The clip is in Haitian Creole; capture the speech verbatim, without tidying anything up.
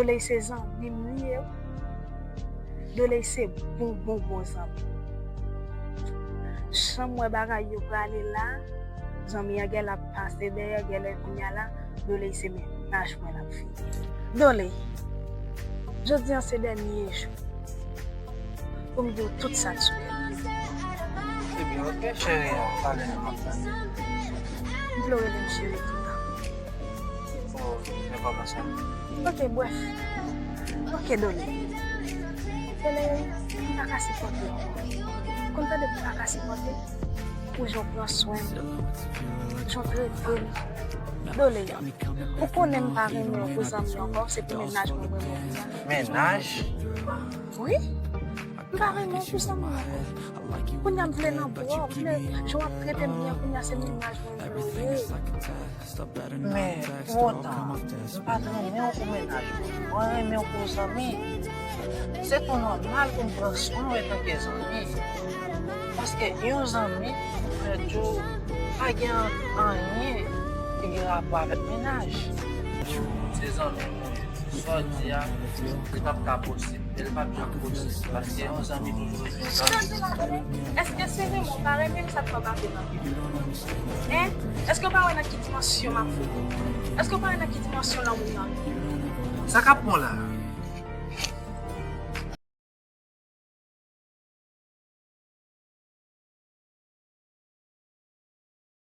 Doley se zanmi m li ye. Doley se bon, bon, bon zanmi. Jan m wè bagay yo prale la, zanmi an genlè ap pase dèyè, genlè kounye a la, Doley se mennaj mwen l ap vini. Doley, jodi an se dènye jou pou m di w tout sa k sou kè m. Ebyen, oke, cheri, talè nou ap pale. M vle w rele m cheri toutan. Oh, men kòman sa? Oke, brèf. Oke, Doley. Doley, m pa ka sipòte ankò. Ou konn tande m pa ka sipòte? Pou jan w pran swen m, jan w trete m. Doley, ou konnen m pa renmen w pou zanmi ankò, se pou mennaj mwen mwen renmen w pou zanmi. Mennaj? Wi. M pa renmen w pou zanmi ankò. Kounye a m vle nan bra w, m vle jan w ap trete m byen, kounye a se mennaj mwen m vle w ye. Men, pou otan, m pa t renmen w pou mennaj mwen. Mwen renmen w pou zanmi. Se tou nòmal pou m pran swen w antanke zanmi. Paske yon zanmi, m fè di w, pa gen anyen ki gen rapò avèk mennaj. Se zanmi m ou ye. Sa w di a, li p ap ka posib. E l p ap janm posib, paske yon zanmi toujou rete yon zanmi. Èske se renmen w pa renmen m sa k fè w pa vle m anpil? Hein? Èske w pa wè nan ki dimansyon m ap viv? Èske w pa wè nan ki dimansyon lanmou m ap viv? Sa k ap pran w la?